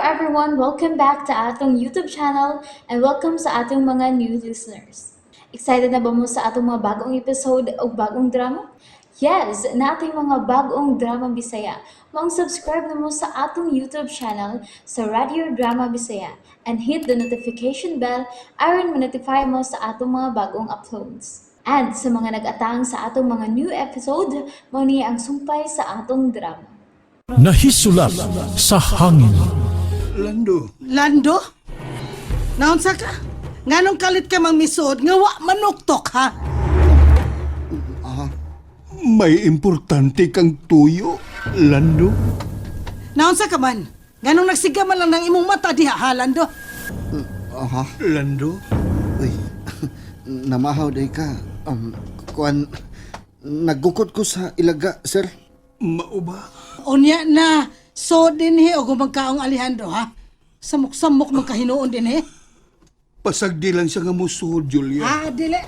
everyone! Welcome back to atong YouTube channel and welcome sa atong mga new listeners. Excited na ba mo sa atong mga bagong episode o bagong drama? Yes, nating mga bagong drama Bisaya. Maong subscribe na mo sa atong YouTube channel sa Radio Drama Bisaya and hit the notification bell aron ma-notify mo sa atong mga bagong uploads. And sa mga nag-atang sa atong mga new episode, mao ni ang sumpay sa atong drama. Nahisulat sa hangin. Lando, Lando? Naunsa ka? Nganong kalit ka mang misuod nga wa manuktok ha? May importante kang tuyo, Lando. Naunsa ka man? Nganong nagsiga man lang ng imong mata diha ha, Lando? Aha. Lando, Uy. Namahaw day ka. Kuan, nagukot ko sa ilaga, sir. Mauba. Unya na, so dinhi og magkaong Alejandro ha? Samok-samok man kahinuon dinhi. Pasagdi lang siya nga musuod, Julia. Ha, dili.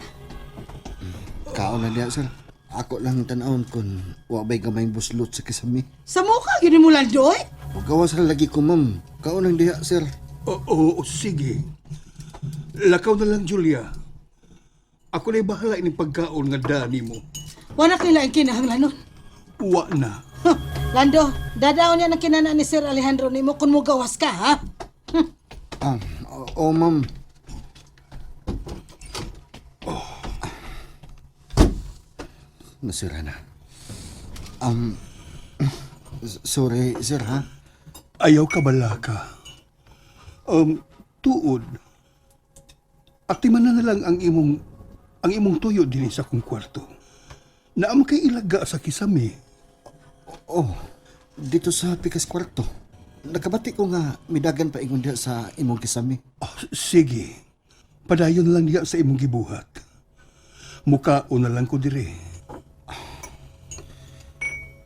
Kaon na diya, sir. Ako lang tanawon kung wa ba'y gamay buslot sa kisami. Samuka gyud mo, Lando, oy. Gawas ra lagi ko, ma'am. Kaon lang diha, sir. Oo, oo, sige. Lakaw na lang, Julia. Ako na'y bahala ining pagkaon nga dani mo. Wala kay laing kinahanglanon. Wa na. Huh, Lando, dadaon niya ng kinana ni Sir Alejandro nimo kung mugawas ka ha. Ah, oo, ma'am. Nasira na. Sorry, sir, ha? Ayaw ka balaka. Tuod. Atiman na lang ang imong tuyo dinhi sa akong kwarto. Naam kay ilaga sa kisami. Oh, dito sa pikas kwarto. Nakabati ko nga midagan pa ingon diha sa imong kisami. Oh, sige. Padayon lang diha sa imong gibuhat. Mukaon na lang ko dire.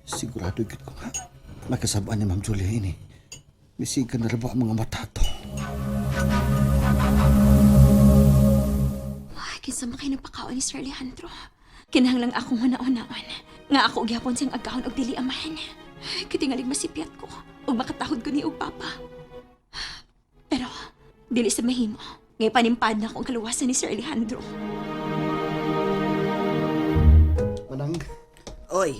Sigurado gid ko nga. Nakasabaan ni Ma'am Julia ini. Misigan na ba ang mga mata to? Ay, kinsa man kay nagpakaon ni Sir Alejandro. Kinahanglang akong huna-hunaon. Nga ako gyapon siyang agahon og dili amahan. Ay, kitingalig masipyat ko ug makatahod ko ni og papa. Pero dili sa mahimo. Ngay panimpad na akong kaluwasan ni Sir Alejandro. Manang, Oy,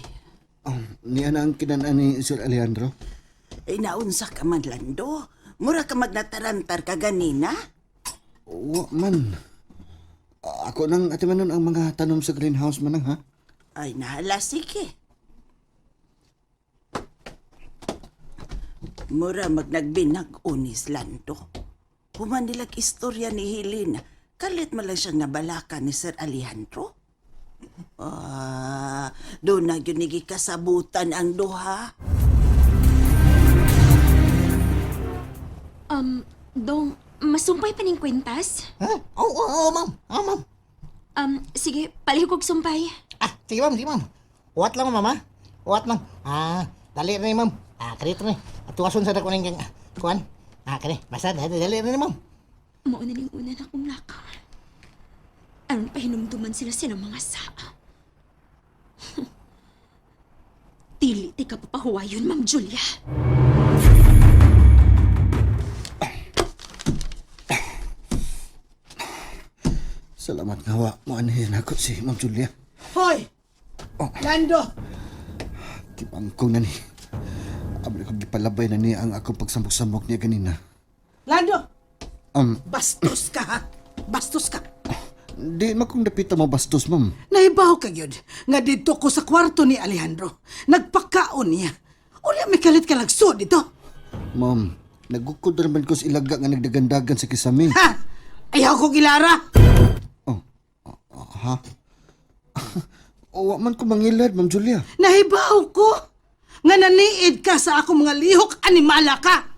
niya na ang kinanaan ni Sir Alejandro. ay naunsa ka man, Lando. Mura ka magnatarantar ka ganina. Wa man. Ako nang ate manon ang mga tanom sa greenhouse, manang, ha. Ay, nahala, sige. Mura magnagbinag-unis, Lando. Humanilag istorya ni Helena. Kalit man lang siyang nabalaka ni Sir Alejandro. Ah, doon na yun kasabutan ang duha. Dong, masumpay pa ning kwentas? Ha? Oo, oo, oo, ma'am. Oo, ma'am. Sige, palihog og sumpay. Ah, sige, ma'am, sige, ma'am. Uwat lang, ma'am, ha? Uwat lang. Ah, dali na ni, ma'am. Ah, krito ni. At tuwason sa dako ning kuan. Ah, kani. Basta dali, dali na ni, ma'am. Mao na ning una na akong lakaw. Aron pahinumduman sila silang mga saa. Dili ti ka papahuwayon, Ma'am Julia. Salamat nga wa mo anhin ako si Ma'am Julia. Hoy! Lando, Kibangkong na ni. Abli ko gipalabay na niya ang akong pagsambok-sambok niya ganina. Lando, bastos ka ha. Bastos ka. Di man kong dapita mo bastos, ma'am. Nahibaw ka gyud nga didto ko sa kwarto ni Alejandro. Nagpakaon niya. Unya may kalit ka lagso dito. Ma'am, nagukod naman ko sa ilaga nga nagdagandagan sa kisami. Ha? Ayaw ko gilara. Oh, ha? O, wa man ko mangilad, Ma'am Julia. Nahibaw ko nga naniid ka sa akong mga lihok, animala ka.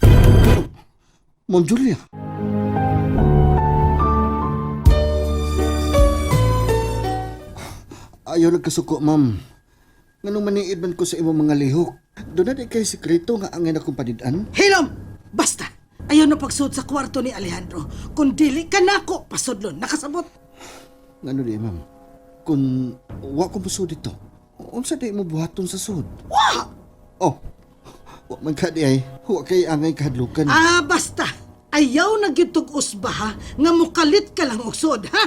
Ma'am Julia. Ayaw lang kasuko, ma'am. Nganong maniid man ko sa imong mga lihok. Doon na di kay sekreto nga angin akong panidan. Hilom! Basta! Ayaw na pagsud sa kwarto ni Alejandro. Kung dili ka nako, pasudlon. Nakasabot. Ngano di, ma'am? Kung wa ko musud dito, unsa di mo buhaton sa sud? Wa! Oh, Wa man ka di ay. Wa kay angay kahadlukan. Ah, basta. Ayaw na gyud tog usba ha, nga mukalit ka lang og sud, ha?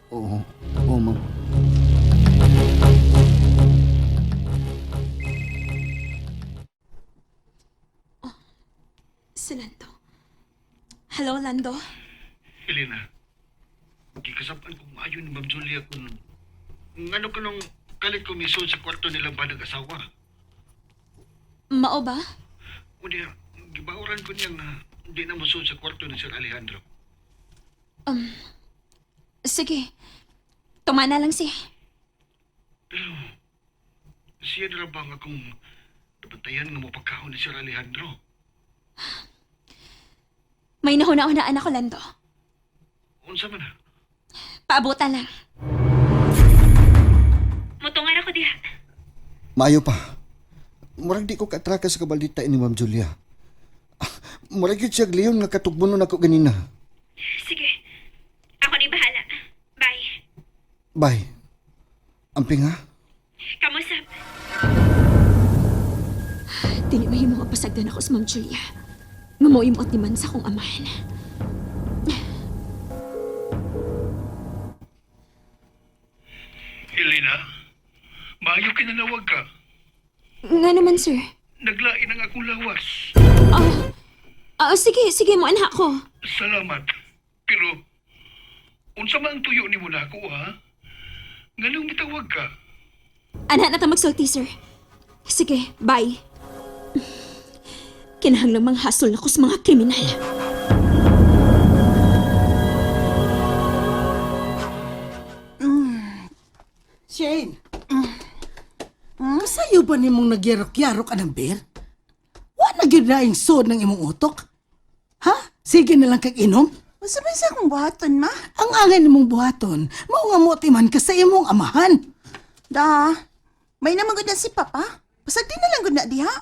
Oo. Oo, ma'am. Si Lando. Hello, Lando. Elena, gikasapan kong maayo ni Ma'am Julia kung ngano ko nung kalit ko misod sa kwarto nilang banag asawa. Mao ba? Unya, gibauran ko niyang di na musod sa kwarto ni Sir Alejandro. Sige. Tumana lang siya. Pero, siya na lang ba ang akong nabantayan nga mapagkaon ni Sir Alejandro? May nahuna-hunaan ako, Lando. Unsa man ha? Paabutan lang. Mutungan ako diha. Maayo pa. Murag di ko katraka sa kabalita ni Ma'am Julia. Ah, murag yun siya leon nga katugbono nako ganina. Sige. Ako ni bahala. Bye. Bye. Amping ha? Kamusap. Dili mahimo nga pasagdan ako sa Ma'am Julia. Nga moimot ni man sa akong amahan. Elena, maayo kinanawag ka. Nga naman, sir. Naglain ang akong lawas. Ah, sige, sige mo anak ko. Salamat. Pero, unsa man ang tuyo nimo nako ha? Nganong mitawag ka? Anak na ta magsulti, sir. Sige, bye. Kinahanglang manghasol na ko sa mga kriminal. Shane. Kasayo ba nimong nagyarok-yarok anang beer? Wa na gyud naing sud ng imong utok? Ha? Sige na lang kag inom. Unsa man sa akong buhaton, ma? Ang angay nimong buhaton, mao nga motiman ka sa imong amahan. Da, may naman gud na si Papa. Pasag di na lang gud na diha.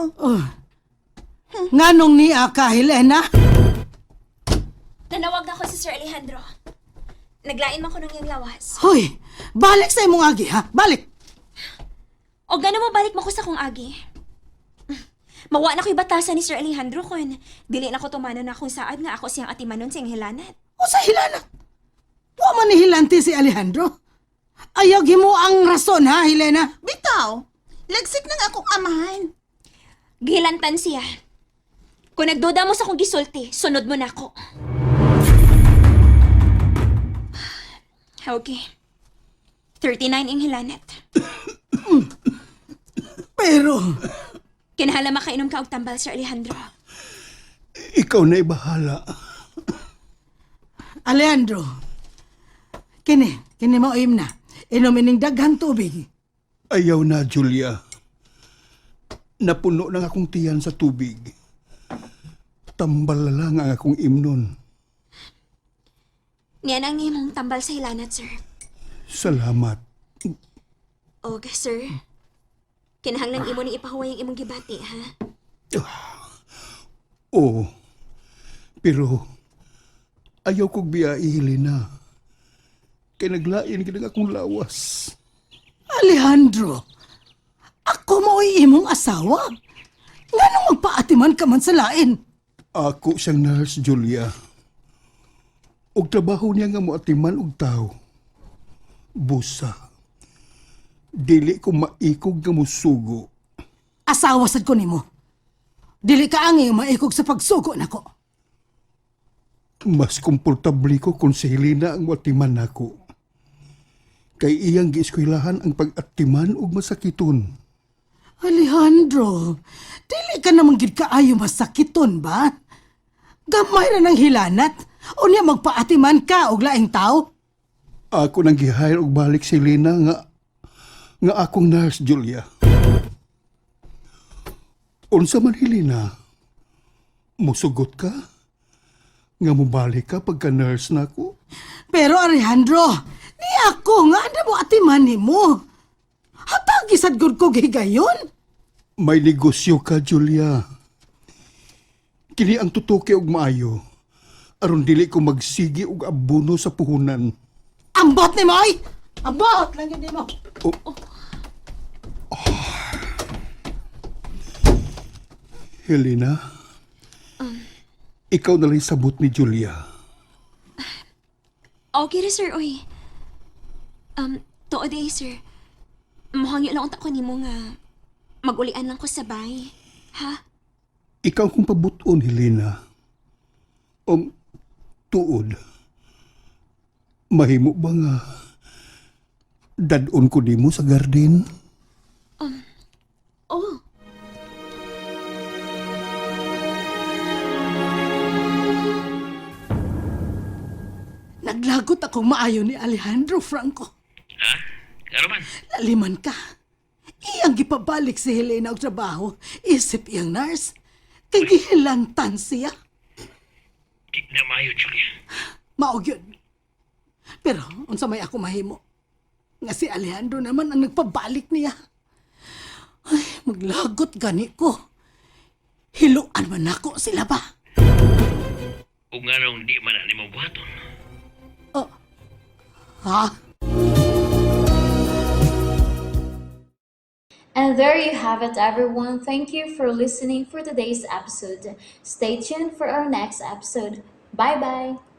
Oh. Nganong niya ka, Helena? Nanawag na ako si Sir Alejandro. Naglain man ko ng iyang lawas. Hoy, balik sa imong agi ha. Balik. O gano mo balik mo ko sa kong agi? Mawa na ko'y batasan ni Sir Alejandro kun. Dili na ko tumano na kung saad nga ako siyang atimanon siyang hilanat. O sa hilanat. Wa man ni hilante si Alejandro. Ayaw mo ang rason ha, Helena. Bitaw, lagsik nang akong amahan. Gihilantan siya. Kung nagduda mo sa kong gisulti, sunod mo na ako. Okay. 39 ang hilanat. Pero Kinahala makainom ka og tambal, Sir Alejandro. Ikaw na bahala. Alejandro, kini, kini mo na. Inom ining daghang tubig. Ayaw na, Julia. Napuno ng akong tiyan sa tubig. Tambal na lang ang akong imnon. Niyan ang imong tambal sa hilanat, sir. Salamat. Og, sir. Kinahanglan imo ni ipahuway ang imong gibati, ha? Oo. Pero ayaw kong biyai, Helena. Kay naglain gid ang akong lawas. Alejandro, ako mao'y imong asawa. Nganong magpaatiman ka man sa lain? Ako siyang nurse, Julia. Og trabaho niya nga moatiman og tao. Busa. Dili ko maikog nga musugo. Asawa sad ko nimo. Dili ka ang iyong maikog sa pagsugo nako. Mas komportable ko kung si Helena ang moatiman nako. Kay iyang gieskwelahan ang pag-atiman og masakiton. Alejandro, dili ka naman gid kaayo masakiton ba? Gamay ra ng hilanat. Unya magpaatiman ka og laing tao. Ako nang gihire og balik si Helena nga nga akong nurse, Julia. Unsa man Helena? Musugot ka? Nga mobalik ka pagka nurse nako? Pero Alejandro, ni ako nga anda mo atiman nimo. Hatagi sad gud ko gigayon. May negosyo ka, Julia. Kini ang tutuki og maayo. Aron dili ko magsigi og abono sa puhunan. Ambot ni mo oy. Ang buhot lang yun mo. Helena, ikaw na lang sabot ni Julia. Okay ra, sir, oy. Tuod eh, sir. Muhangyo lang unta ko nimo nga magulian lang ko sa bay. Ha? Ikaw kong pabuton, Helena. Tuod. Mahimo ba nga dadon ko nimo sa garden? Oh. Naglagot akong maayo ni Alejandro Franco. Ha? Ano man? Laliman ka. Iyang gipabalik si Helena og trabaho, isip iyang nurse. Kay gihilantan siya. Di na maayo, Julia. Mao gyud. Pero unsa may ako mahimo? Nga si Alejandro naman ang nagpabalik niya. Ay, maglagot gani ko. Hiluan man nako sila ba? Ug nganong di man ani mo buhaton. Oh. Ha? And there you have it, everyone. Thank you for listening for today's episode. Stay tuned for our next episode. Bye bye.